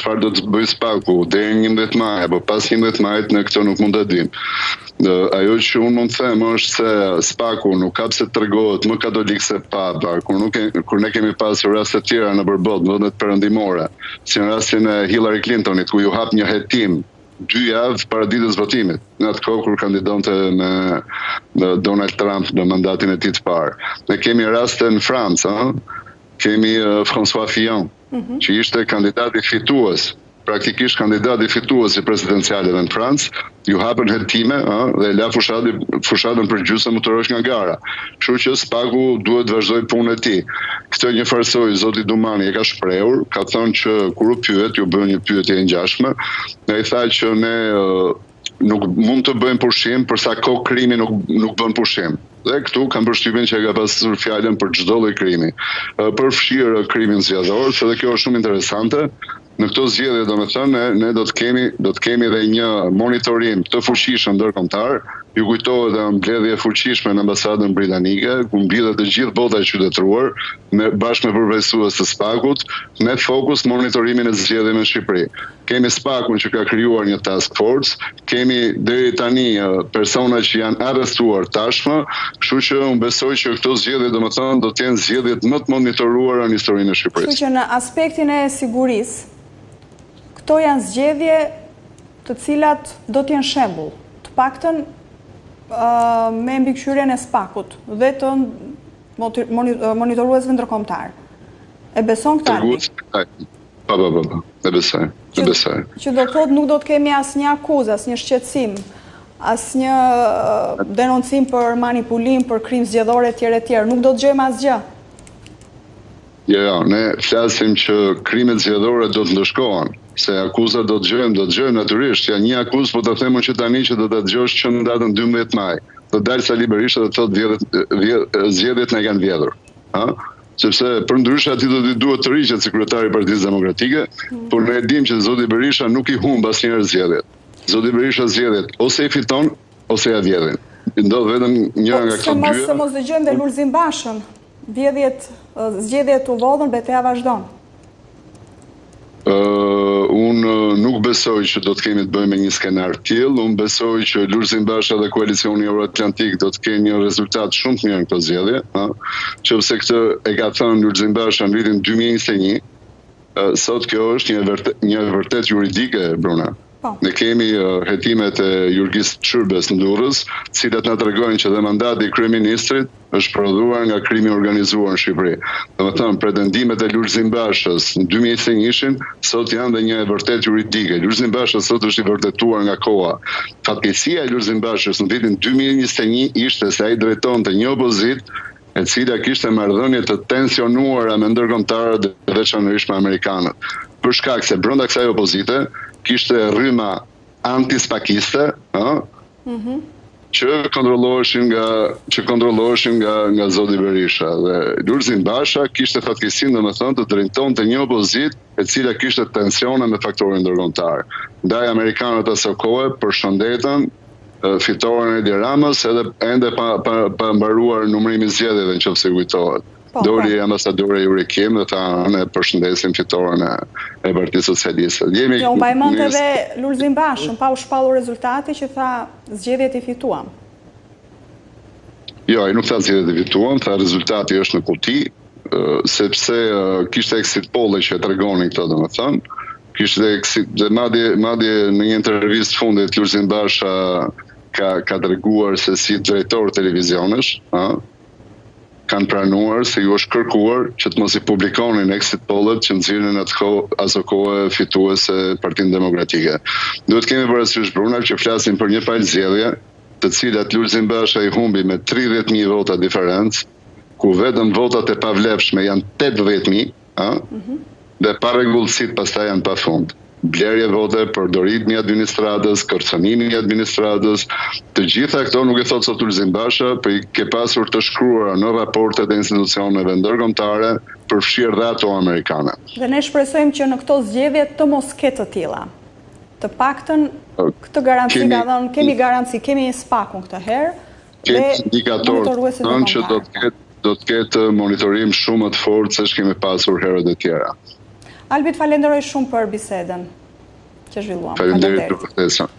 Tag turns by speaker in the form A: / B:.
A: çfarë do të bëjë SPAK-u deri në 11 maj apo pas 11 majit ne këtë nuk mund ta dimë. Ajo që unë mund të them është se SPAK-u nuk ka pse të tregohet më katolik se Papa, kur nuk e, kur ne kemi pasur raste të tjera nëpër botë, në vendet perëndimore, si në rastin e Hillary Clintonit, ku iu hap një hetim dy javë para ditës votimit, në atë kohë kur kandidonte me, me Donald Trump në mandatin e tij të parë. Ne kemi raste në Francë, ëh, kemi François Fillon, mm -hmm. që ishte kandidati fitues, praktikisht kandidati fitues i presidencialeve në Francë, iu hapën hetime, ë, dhe e la fushati, fushatën për gjysmë u tërhoq nga gara. Kështu që SPAK-u duhet të vazhdojë punën e tij. Këtë njëfarësoj zoti Dumani e ka shprehur, ka thënë që kur u pyet, iu bë një pyetje e ngjashme, ai tha që ne nuk mund të bëjmë pushim për sa kohë krimi nuk nuk bën pushim. Dhe këtu kam përshtypjen që e ka pasur fjalën për çdo lloj krimi, përfshirë krimin zgjedhor, se dhe kjo është shumë interesante. Në këto zgjedhje, domethënë, ne, ne do të kemi do të kemi dhe një monitorim të fuqishëm ndërkombëtar. Ju kujtohet dhe mbledhje e fuqishme në ambasadën britanike, ku mblidhet e gjithë bota e qytetëruar, me bashkë me përfaqësues të SPAK-ut, me fokus monitorimin e zgjedhjeve në Shqipëri. Kemi SPAK-un që ka krijuar një task force, kemi deri tani persona që janë arrestuar tashmë, kështu që unë besoj që këto zgjedhje domethënë do të jenë zgjedhjet më të monitoruara në historinë e Shqipërisë.
B: Kështu që në aspektin e sigurisë, këto janë zgjedhje të cilat do të jenë shembull, të paktën me mbikëqyrjen e SPAK-ut dhe të monitoruesve ndërkombëtarë. E beson këtë
A: Albi? Po, po, po, po, e besoj, e besoj.
B: Që do të thotë nuk do të kemi asnjë akuzë, asnjë shqetësim, asnjë denoncim për manipulim, për krim zgjedhor etj etj. Nuk do të dëgjojmë asgjë.
A: Jo, jo, ne flasim që krimet zgjedhore do të ndëshkohen, se akuza do të dëgjojmë, do të dëgjojmë natyrisht. Ja një akuzë po ta them unë që tani që do ta dëgjosh që në datën 12 maj. Do dalë Sali Berisha dhe të thotë vjedhjet, zgjedhjet na i kanë vjedhur. Ë? Sepse përndryshe atij do t'i duhet të tërhiqet si kryetar i Partisë Demokratike, mm. por ne e dimë që zoti Berisha nuk i humb asnjëherë zgjedhjet. Zoti Berisha zgjedhjet ose i fiton ose ia vjedhin. I ndodh vetëm njëra po, nga këto
B: dyja. Se mos dëgjojmë dhe Lulzim Bashën. Vjedhjet, zgjedhjet u vodhën, beteja vazhdon.
A: Unë nuk besoj që do të kemi të bëjmë me një skenar të tillë. Unë besoj që Lulzim Basha dhe koalicioni Euroatlantik do të kenë një rezultat shumë të mirë në këto zgjedhje, ë. Qofse këtë e ka thënë Lulzim Basha në vitin 2021, sot kjo është një vërtet, një e vërtetë juridike, Bruna. Po. Ne kemi hetimet e Jurgis Çyrbjes në Durrës, të cilat na tregojnë që dhe mandati i kryeministrit është prodhuar nga krimi i organizuar në Shqipëri. Domethënë, pretendimet e Lulzim Bashës në 2021-shin sot janë dhe një e vërtetë juridike. Lulzim Basha sot është i vërtetuar nga koha. Fatkeqësia e Lulzim Bashës në vitin 2021 ishte se ai drejtonte një opozitë e cila kishte marrëdhënie të tensionuara me ndërkombëtarët dhe veçanërisht me amerikanët, për shkak se brenda kësaj opozite kishte rryma antispakiste, ë, mm -hmm. që kontrolloheshin nga që kontrolloheshin nga nga zoti Berisha dhe Lulzim Basha kishte fatkeqësinë domethënë të drejtonte një opozitë e cila kishte tensione me faktorin ndërkombëtar. Ndaj amerikanët aso kohe përshëndetën fitoren e Edi Ramës edhe ende pa pa pa mbaruar numërimi i zgjedhjeve në qoftë se kujtohet. Po, po. Doli ambasadori Yuri Kim dhe tha ne përshëndesim fitoren e, e Partisë Socialiste.
B: Jemi Jo, mbaj mend edhe Lulzim Bashën pa u shpallur rezultati që tha zgjedhjet i fituam.
A: Jo, ai nuk tha zgjedhjet i fituam, tha rezultati është në kuti, sepse kishte exit poll që e tregonin këtë domethënë. Kishte exit dhe madje madje në një intervistë të fundit Lulzim Basha ka ka treguar se si drejtorë televizionesh, ë, kanë pranuar se ju është kërkuar që të mos i publikonin exit pollet që nxirrnin atë kohë aso kohe fituese Partinë Demokratike. Duhet të kemi parasysh Bruna që flasim për një palë zgjedhje, të cilat Lulzim Basha i humbi me 30.000 vota diferencë, ku vetëm votat e pavlefshme janë 80.000, ë? Mm -hmm. Dhe parregullsitë pastaj janë pafund. Blerje vote, përdorimi i administratës, kërcënimi i administratës, të gjitha këto nuk e thotë sot Lulzim Basha, po i ke pasur të shkruara në raportet e institucioneve ndërkombëtare, përfshirë dhe ato amerikane.
B: Dhe ne shpresojmë që në këto zgjedhje të mos ketë të tilla. Të paktën këtë garanci ka dhënë, kemi garanci, kemi SPAK-un këtë herë,
A: Kemi indikatorë të që do të ketë do të ketë monitorim shumë më të fortë se ç'kemi pasur herët e
B: tjera. Albi, të falenderoj shumë për bisedën që zhvilluam.
A: Faleminderit për ftesën.